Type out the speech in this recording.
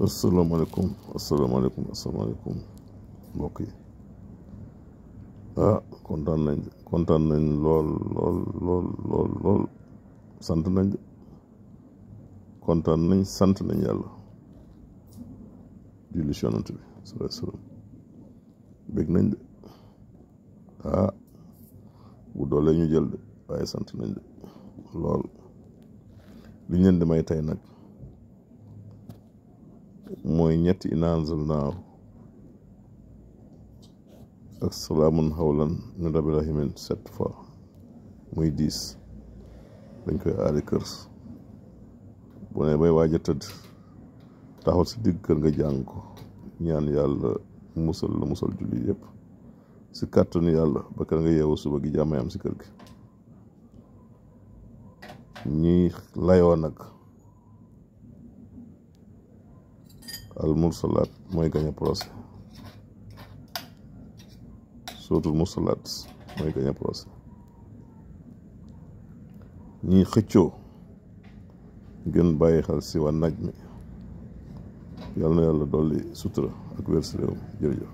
asalaamaaleykum mbokk yi kontaan nañ lool sant nañ kontaan nañ sant nañ yàlla julli ci Yonent bi sallallahu alayhi wa sallam bég nañ de bu doole ñu jël de waaye sant nañ de lool li leen di may tey nag mooy ñetti innaa anzalnaahu ak salaamun qawlan min rabbil aalamiin 7 fois muy 10 dañ koy aari kër bu ne bay waaj a tëdd taxaw si digg kër nga jàng ko ñaan yàlla musal julli yëpp si kàttanu yàlla ba kër nga yeewu suba gi jàmm am si kër gi ñi layoo nag al mursalaat mooy gañ a procès suratul mursalaat mooy gañ a procès ñi xëccoo gën bàyyi xel si wa naj mi yàlla na yàlla dolli sutura ak wér si réew mi jërëjëf